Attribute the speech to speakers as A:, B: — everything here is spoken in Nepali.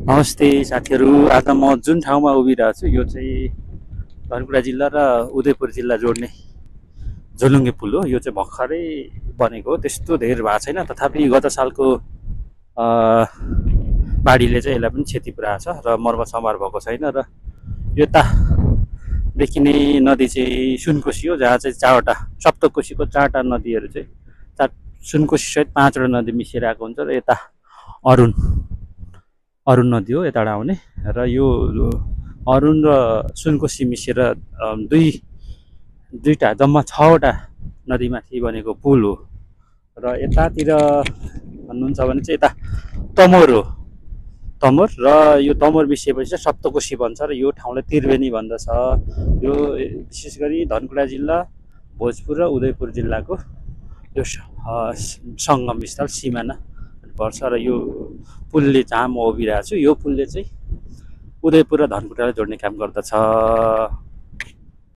A: नमस्ते साथीहरू। आज म जुन ठाउँमा उभिरहेको छु यो चाहिँ धनकुटा जिल्ला र उदयपुर जिल्ला जोड्ने झोलुङ्गे पुल हो। यो चाहिँ भर्खरै बनेको हो, त्यस्तो धेरै भएको छैन। तथापि गत सालको बाढीले चाहिँ यसलाई पनि क्षति पुऱ्याएको छ र मर्मत सम्हार भएको छैन। र यता देखिने नदी चाहिँ सुनकोशी हो, जहाँ चाहिँ चारवटा सप्तकोशीको चारवटा नदीहरू चाहिँ सुनकोशी सहित पाँचवटा नदी मिसिएर आएको हुन्छ। र यता अरुण अरुण नदी हो यताबाट आउने। र यो अरुण र सुनकोशी मिसेर दुईटा जम्मा 6वटा नदीमाथि बनेको पुल हो। र यतातिर भन्नुहुन्छ भने चाहिँ यता तमोर हो, तमोर। र यो तमोर मिसिएपछि चाहिँ सप्तकोशी बन्छ र यो ठाउँलाई त्रिवेणी भन्दछ। यो विशेष गरी धनकुटा जिल्ला, भोजपुर र उदयपुर जिल्लाको यो सङ्गम स्थल सिमाना पर्छ। र यो पुलले जहाँ म उभिरहेको छु यो पुलले चाहिँ उदयपुर र धनकुटालाई जोड्ने काम गर्दछ।